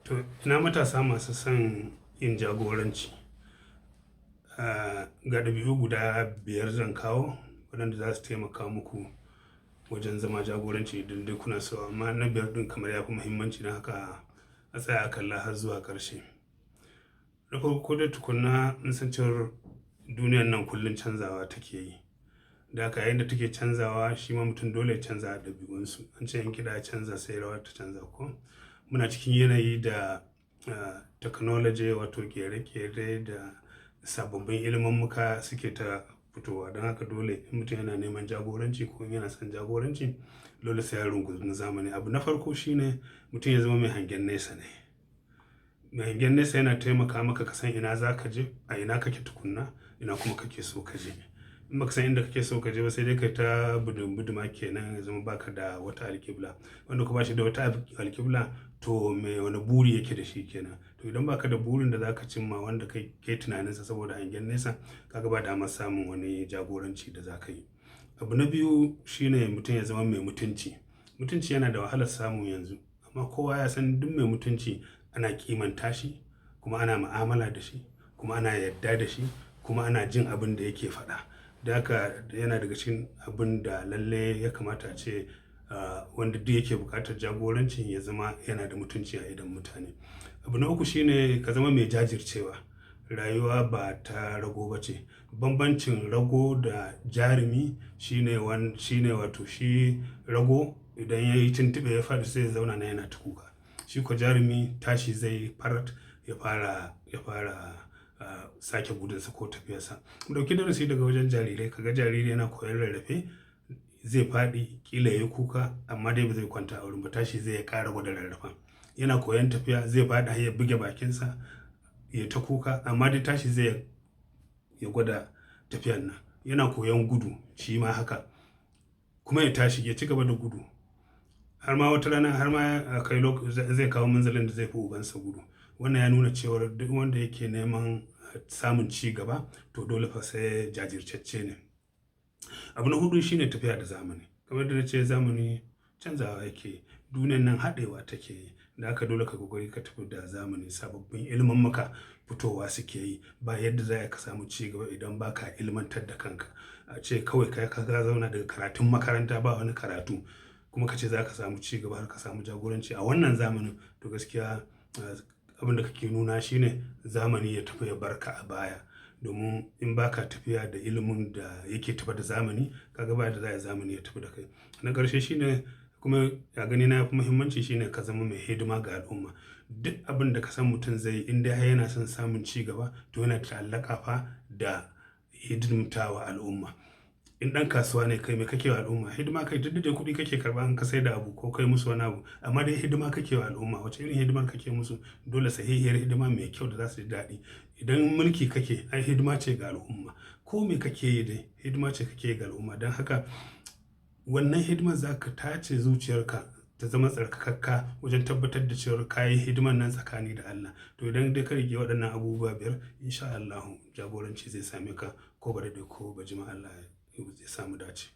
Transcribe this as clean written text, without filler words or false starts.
To, ina matasa masu son yin jagoranci. Ga ɗabi'u guda 5 zan kawo waɗanda za su taimaka muku wajen zama jagoranci idan dai kuna so, amma na 5 ɗin kamar ya fi muhimmanci, don haka a tsaya a kalla har zuwa ƙarshe. Na farko dai tukunna, mun san cewar duniyan nan kullum canzawa take yi. Da haka, yayin da take canzawa, shi ma mutum dole ya canza ɗabi'unsu. An ce in kiɗa ya canza, sai rawa ta canza ko? Muna cikin yanayi da technology, wato ƙere-ƙere da sababbin ilimummuka suke ta fitowa. Don haka dole in mutum yana neman jagoranci ko yana son jagoranci, dole sai ya rungumi zamani. Abu na farko shine mutum ya zama mai hangen nesa ne. Mai hangen nesa yana taimaka maka ka san ina za ka je, a ina kake tukunna, ina kuma kake so ka je. In ba ka san inda kake so ka je ba, sai dai kai ta budum-buduma kenan, ya zama baka da wata alƙibla. Wanda kuma ba shi da wata alƙibla, to me wane buri yake da shi kenan? To, idan baka da burin da za ka cimma wanda kai ke tunaninsa saboda hangen nesa, ka ga ba damar samun wani jagoranci da za ka yi. Abu na biyu shine mutum ya zama mai mutunci. Mutunci yana da wahalar samu yanzu, amma kowa ya san duk mai mutunci ana ƙimanta shi, kuma ana mu'amala da shi, kuma ana yarda da shi, kuma ana jin abin da yake faɗa. Da haka yana daga cikin abun da lalle ya kamata ace wanda duk yake buƙatar jagoranci ya zama yana da mutunci a idon mutane. Abu na uku shine ka zama mai jajircewa. Rayuwa ba ta rago ba ce. Banbancin rago da jarumi shine wato shi rago idan ya yi tuntuɓe ya faɗi, sai ya zauna nan yana ta kuka. Shi ko jarumi tashi zai yi farat ya fara sake gudunsa ko tafiyarsa. Mu ɗauki darasi daga wajen jarirai. Ka ga jariri yana koyon rarrafe, zai faɗi, ƙila ya yi kuka, amma dai ba zai kwanta a wurin ba, tashi zai ƙara gwada rarrafen. Yana koyon tafiya, zai faɗi har ya buge bakinsa, ya ta kuka, amma dai tashi zai ya gwada tafiyan nan. Yana koyon gudu, shi ma haka, kuma ya tashi ya ci gaba da gudu har ma wata rana har ma kai zai kawo munzalin da zai fi ubansa gudu. Wannan ya nuna cewar duk wanda yake neman samun ci gaba, to dole fa sai jajirtacce ne. Abu na hudu shine tafiya da zamani. Kamar da na ce, zamani canzawa yake, duniyan nan haɗewa take yi. Da haka dole ka kokari ka tafi da zamani. Sababbin ilimummuka fitowa suke yi. Ba yadda za ka samu ci gaba idan ba ka ilmantar da kanka. A ce kawai kai ka zauna daga karatun makaranta, ba wani karatu, kuma ka ce za ka samu ci gaba har ka samu jagoranci a wannan zamanin, to gaskiya abin da kake nuna shine zamani ya tafi ya barka a baya. Domin in ba ka tafiya da ilimin da yake tafe da zamani, ka ga ba yadda za a yi zamani ya tafi da kai. Na ƙarshe shine, kuma a ganina yafi muhimmanci, shine ka zama mai hidima ga al'umma. Duk abin da ka san mutum zai yi, in dai har yana son samun ci gaba, to yana ta'allaka fa da hidimtawa al'umma. In ɗan kasuwa ne kai, me kake wa al'umma? Hidima kai. Duk da dai kuɗi kake karɓa in ka sai da abu ko kai musu wani abu, amma dai hidima kake wa al'umma. Wace irin hidimar kake musu? Dole sahihiyar hidima mai kyau da za su ji daɗi. Idan mulki kake, ai hidima ce ga al'umma. Ko me kake yi dai, hidima ce kake yi ga al'umma. Don haka wannan hidimar za ka tace zuciyarka ta zama tsarkakakka wajen tabbatar da cewar ka yi hidiman nan tsakani da Allah. To, idan dai ka riƙe waɗannan abubuwa 5, in sha Allahu jagoranci zai same ka, ko ba daɗe ko ba jima, Allah zai samu dace.